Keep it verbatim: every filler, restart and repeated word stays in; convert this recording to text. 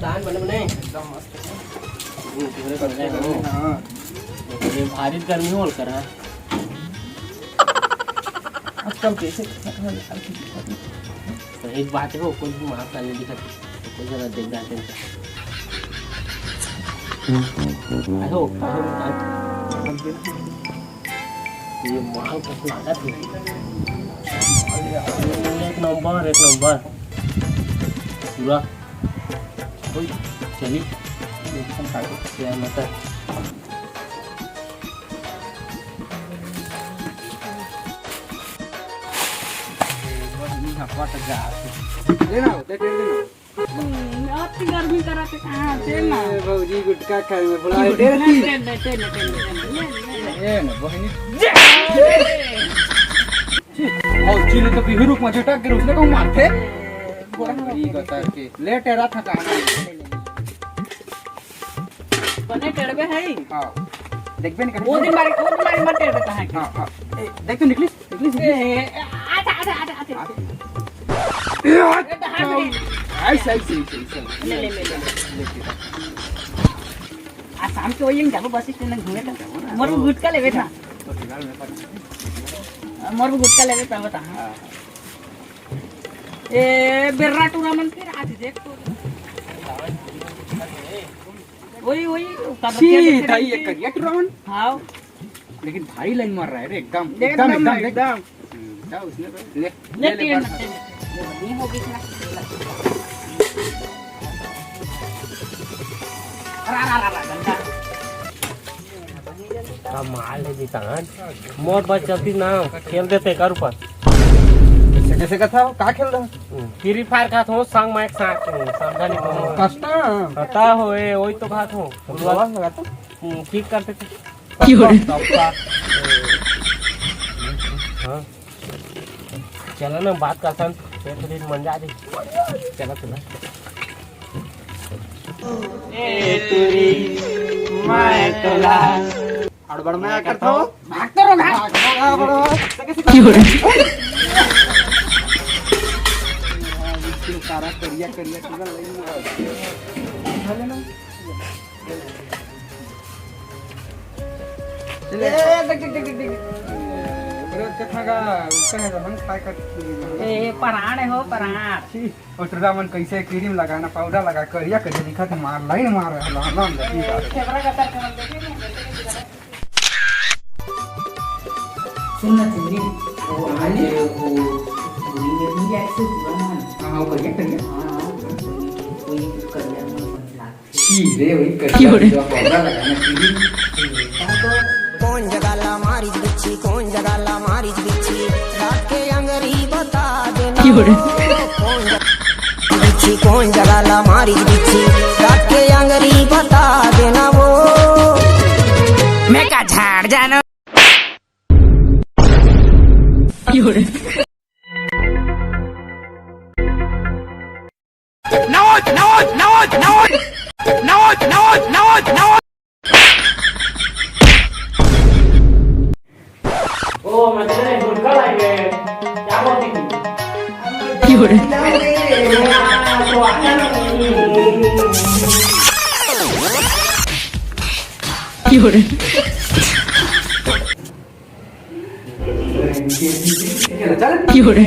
कान बने बने। एकदम मस्त है। हम्म, तुम्हारे को मजा है ना? हाँ। ये भारी गर्मी हो कर, हाँ। आजकल कैसे सही बात है, वो कोई भी मार नहीं दिखा, कोई जरा देख रहा है। आयो, आयो, आयो। ये माल कस लागत है। एक नंबर, एक नंबर। पूरा। ओए, चली। एकदम काटो। क्या मत है। ले ना, ले, ले, ले ना। हम्म, अति गर्मी करत हे, कहाँ से ना? ए, भौजी गुटखा खाए में भुला गए। ले, ले, ले, ले, ले, ले, ले। ए, ना, बहिनी। भौजी ने तो बिहू रुख में झटक के उसने को मारते। बड़ी गतर के। ले, टेरा थका। बने टेढ़बे है। हाँ। देखबे नहीं वो कहीं। दिन मारे, वो दिन मारे मत टेढ़बे कहाँ के? हाँ, हाँ। ए, देख तो निकली। ए, ए, ए, आजा, आजा, आजा, आजा। ए, हट, हट, हट। ऐसे, ऐसे, ऐसे, ऐसे। ले, ले, ले, ले, ले। आ, शाम के वही जाबो बस स्टैंड घूमे तो। मोर गुटखा लेबे था। मोर गुटखा लेबे था, बता। ए, बेर्रा टूरा मन फिर आज देख तो। वही, वही, कब छी, क्या देखे भाई, नहीं ये करिया टूरा मन। हाँ। लेकिन भारी लाइन मार रहा है रे, एकदम, एकदम, एकदम, एकदम, एकदम। एकदम। हम्म, जा उसने तो ले, ले, ले, ले, ले, ले, बस। ले, ले, नहीं होगी इतना। अरे, अरे, अरे, अरे, गंदा। कमाल है जीतान। मोर बस चलती ना, खेल देते कर ऊपर। कैसे, कैसे कथा हो? का खेल रहा? हम्म, Free Fire का था, संग माइक साथ, हम्म, समझा नहीं तुम। कस्टम। पता हो, ए, वही तो बात हो। बोलवा लगाता। हम्म, ठीक करते थे। क्यों रे? सबका। हाँ। चला ना, बात करथन, फिर थोड़ी मंजा दे। चला, चला। ए टूरी, मैं तोला। हड़बड़ में आ करता हो। भागते रहो, भाग। भाग, भाग, भाग, भाग। क्यों रे? सारा करिया, करिया, करिया लाइन में आ। उठा लेना। ए, देख, देख, देख, देख, देख। ए, ब्रो, कहाँ का? उसका है, हम खाए कर। ए, पराण है हो, पराण। छी, और टुरा मन कैसे क्रीम लगाना, पाउडर लगा, करिया, करिया दिखा तो मार, लाइन मार रहा है, लाइन, लाइन, लाइन। ए, कैमरा का तर के मन देखे नहीं, देखे नहीं। सुन ना, चुन्नी, वो आज, वो, वो, ये भी ऐसे हुआ ना। हाँ, हाँ, वो करिया, करिया। हाँ, हाँ, कोई, कोई करिया में लाग छी रे, वही करिया क्यों रे? जो पौधा लगाना चाहिए। कौन जगह ला मारी बिच्छी, कौन जगह ला मारी बिच्छी, रात के अंगरी बता देना क्यों रे? वो। कौन जगह बिच्छी, कौन जगह ला मारी बिच्छी, रात के अंगरी बता देना वो। मैं का झाड़ जाना। क्यों रे? नवोज, नवोज, नवोज, नवोज। नवोज, नवोज, नवोज, नवोज। ओ, मैं तेरे गुटखा लाएंगे। क्या बोलती थी? क्यों रे? तो आजा ना। क्यों रे? चल। क्यों रे?